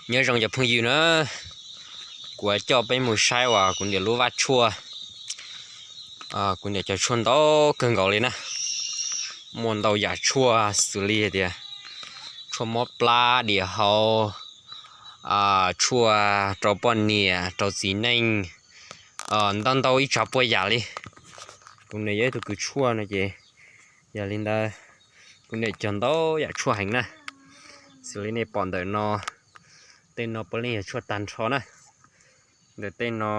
Nyob zoo cov phooj ywg na, kuv coj peb mus saib uas kuv niam lub vaj tshuaj. Kuv niam cog tshuaj ntau kawg nkaus li na. Muaj ntau yam tshuaj xws li hais tias tshuaj mob plab, diam hauv, tshuaj rau poj niam rau txiv neej, ntau ntau ib tsav puas yam li. Kuv niam yog ib tug kws tshuaj no ces yog li ntawd kuv niam cog ntau yam tshuaj heev na. Xws li nej pom ntawm no, tej no puav leej yog tshuaj tag nrho na. Ntawm tej no,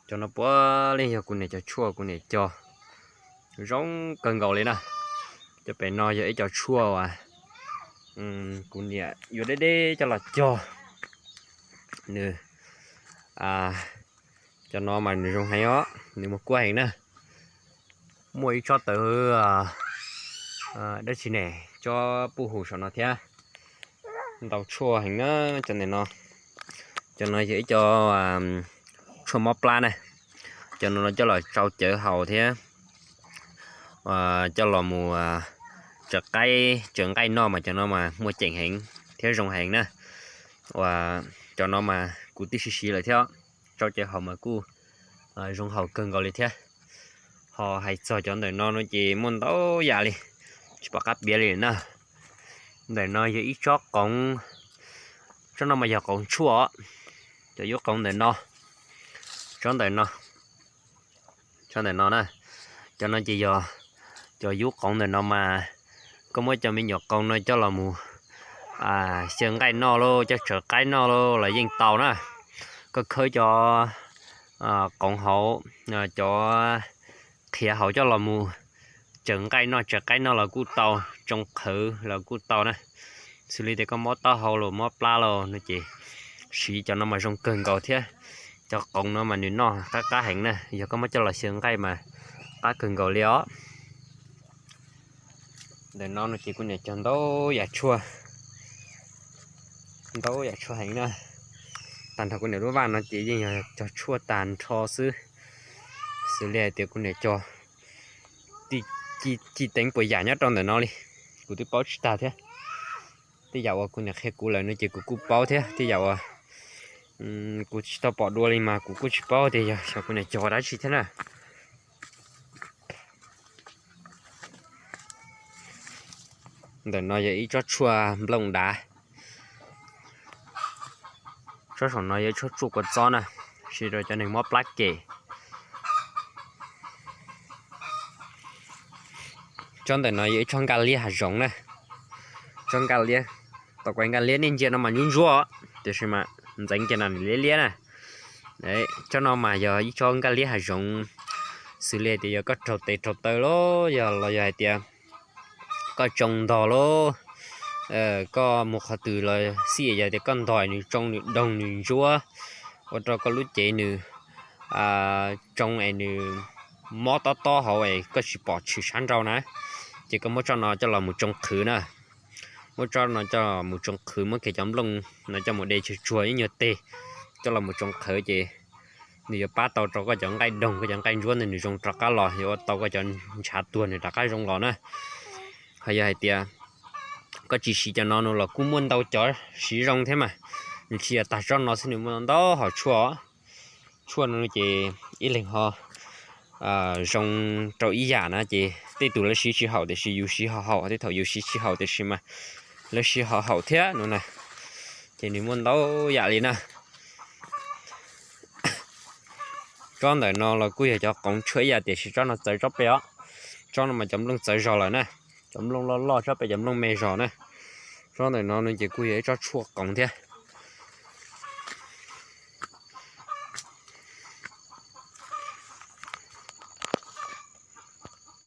cov no puav leej yog kuv niam cov tshuaj kuv niam cog zoo kawg nkaus li na. Cov pem no yog ib co tshuaj uas kuv niam yuav deb deb coj los cog. Nws, cov no mas nws zoo heev os, nws muaj kuab heev na. Muaj ib tsob tawv dab tsi ne, tsob puj hus saum no thiab. Ntau tshuaj heev na. Cov ntawm no, cov no yog ib co tshuaj mob plab na. Cov no coj los tsau cawv haus thiab coj los mus tsaws qaib tsaws nqaij noj mas cov no mas muaj ceem heev thiab zoo heev na. Uas cov no mas kuv twb siv siv lawm thiab, tsau cawv haus mas kuj zoo haus kawg nkaus li thiab. Ho hais txog cov ntawm no no ces muaj ntau yam li, tsis pom qab piav li na. Ntawm no yog ib tsob qoov, tsob no mas yog qoov tshuaj os. Cov yub qoov ntawm no, tsob ntawm no, tsob ntawm no na, cov no ces yog cov yub qoov ntawm no mas koj muab cov me nyuam qoov no coj los mus xyaw nqaij noj lauj, coj tsaws qaib noj lauj los yeej tau na. Koj khawb cov qoov hauv, cov qhiav hauv coj los mus tsaws nqaij noj tsaws qaib noj los kuj tau, tsoo qhwv los kuj tau na. Xws li tias koj mob taub hau los mob plab los no ces siv cov no mas zoo kawg nkaus thiab. Cov qoov no mas nws noj qab qab heev na, yog koj muab coj los xyaw nqaij mas qab kawg nkaus li os. Ntawm no no ces kuv niam cog ntau yam tshuaj, ntau yam tshuaj heev na. Tag nrho kuv niam lub vaj no ces yeej yog cog tshuaj tag nrho xwb. Xws li hais tias kuv niam cog ci teev puas yam nyob rau ntawm no li, kuv twb paub tsis tag thiab. Tej yam uas kuv niam qhia kuv lawm no ces kuv kuj paub thiab, tej yam uas kuv tsis tau pom dua li mas kuv kuj tsis paub tias yog xyov kuv niam cog dab tsi thiab na. Ntawm no yog ib tsob tshuaj nplooj dav. Tsob saum no yog ib tsob tshuaj kua txob na, siv rau cov neeg mob plab kem. Tsob ntawm no yog ib tsob nkaj liab hav zoov na. Tsob nkaj liab, tom kuv nkaj liab nej ntsia no mas ntsuab ntsuab, tiam sis mas ntxeev kiag no nws liab liab na. Tsob no mas yog ib tsob nkaj liab hav zoov, xws li hais tias yog koj raug tes raug taw los yog, los yog hais tias koj tsoo ntog lauj, koj mus qhov twg los xij, yog tias koj ntog nws tsoo nws doog nws ntsuab, ua rau koj lub cev nws tsoo es nws mob tob tob hauv es koj tsis pom tshwm sab nraud na, ces koj muab tsob no coj los mus tsoo qhwv na. Muab tsob no coj mus tsoo qhwv, muab kiag cov nplooj no coj mus de tsuag tsuag ib nyuag teg coj los mus tsoo qhwv ces nws yuav pab tau rau koj cov nqaij doog koj cov nqaij ntsuab ntawd nws zoo rov qab los, yuav ua tau koj cov ntshav tuag nws rov qab zoo los na. Ho yog hais tias koj tsis siv cov no no los kuj muaj ntau cov siv zoo thiab mas, nws tsis yog tag tsob no xwb, nws muaj ntau hom tshuaj. Tshuaj no ces ib leeg ho zoo rau ib yam na, ces tej tus lawv siv tsis haum tiam sis yus siv ho haum, tej thaum yus siv tsis haum tiam sis mas lawv siv ho haum thiab no na. Ces nws muaj ntau yam li na. Tsob ntawm no los kuj yog cov qoov tshuaj ib yam tiam sis tsob no txawv tsob pem os. Tsob no mas cov nplooj txawv zog lawm na. Cov nplooj loj loj tsob pem cov nplooj me zog na. Tsob ntawm no no ces kuj yog ib tsob tshuaj qoov thiab.